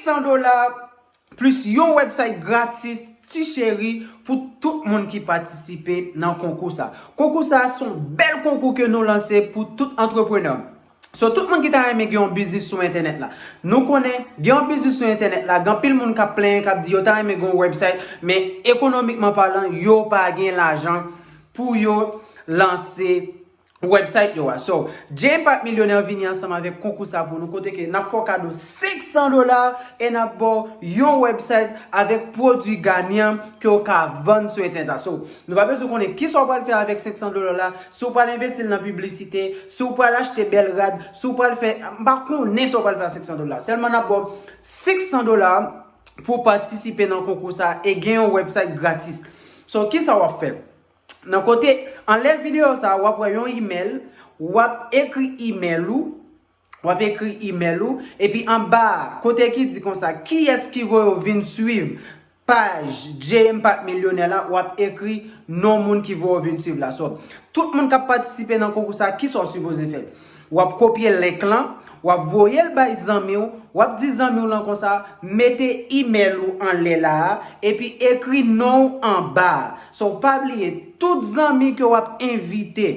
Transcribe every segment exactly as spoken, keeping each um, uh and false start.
san dola plis yon website gratis, ti cheri, pou tout moun ki patisipe nan konkou sa. Konkou sa se yon bèl konkou ke nou lanse pou tout antreprenè. So, tout moun ki ta renmen gen yon biznis sou entènèt la. Nou konnen, gen yon biznis sou entènèt la, gen anpil moun k ap plenyen, k ap di yo ta renmen gen yon website, men ekonomikman palan, yo pa gen lajan pou yo lanse website yo a. So, J Impact Millionaire vini ansanm avèk konkou sa pou nou, kote ke n ap fè w kado senk san dola e n ap ba w yon website avèk pwodui ganyan ke w ka vann sou entènèt la. So, nou pa bezwen konnen kisa w pral fè avèk senk san dola la, si w pral envesti l nan piblisite, si w pral achte bèl rad, si w pral fè, m pa konnen sa w pral fè ak senk san dola. Sèlman n ap ba w senk san dola pou w patisipe nan konkou sa e gen yon website gratis. So, kisa w ap fè? Nan kote, anlè videyo sa, w ap wè yon email, w ap ekri email ou, w ap ekri email ou, epi anba a, kote ki di konsa, kiyès ki voye w vin swiv paj J Impact Millionaire la, w ap ekri non moun ki voye w vin swiv la. So, tout moun k ap patisipe nan konkou sa, kisa w sipoze fè? W ap kopye link lan, w ap voye l bay zanmi w, w ap di zanmi w lan konsa, mete email ou anlè la a, epi ekri non w anba a. So, pa bliye, tout zanmi ke w ap envite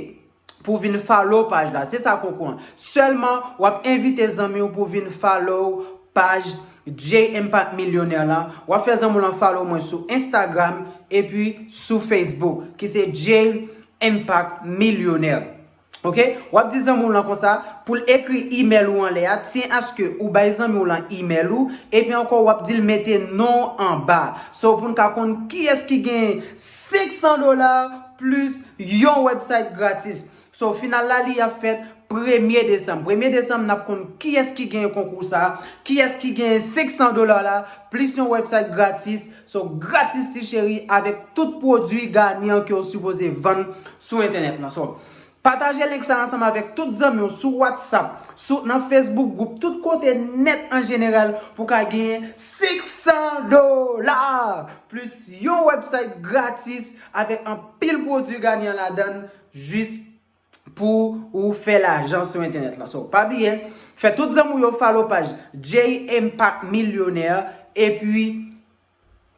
pou vin follow paj la, se sa konkou an. Sèlman, w ap envite zanmi w pou vin follow paj J Impact Millionaire la. W ap fè zanmi w lan follow mwen sou Instagram epi sou Facebook, ki se J Impact Millionaire. Ok? W ap di zanmi w lan konsa, pou l ekri email ou anlè a, tyen aske ou bay zanmi w lan email ou, epi ankò w ap di l mete non w anba. So, pou n ka konn kiyès ki genyen senk san dola plis yon website gratis. So, final la, li ap fèt premye desanm. Premye desanm, n ap konn kiyès ki genyen konkou sa, kiyès ki genyen senk san dola la, plis yon website gratis. So, gratis, ti cheri, avèk tout pwodui ganyan ke w sipoze vann sou entènèt lan. So, pataje link sa ansanm avèk tout zanmi w sou WhatsApp, sou, nan Facebook gwoup, tout kote nèt an jeneral pou w ka genyen senk san dola plis yon website gratis avèk anpil pwodui ganyan ladan l jis pou ou fè lajan sou entènèt lan. So, pa bliye, fè tout zanmi w yo follow paj J Impact Millionaire, epi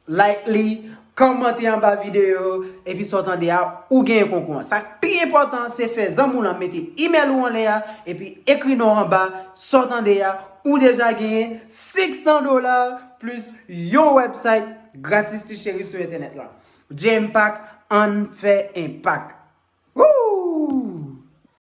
like li, kòmante anba videyo, epi sa w tande a, ou genyen konkou an. Sa k pi enpòtan, se fè zanmi w lan mete email ou anlè a, epi ekri non w anba, sa w tande a, ou deja genyen senk san dola plis yon website gratis, ti cheri, sou entènèt lan. J Impact, ann fè enpak. Woo!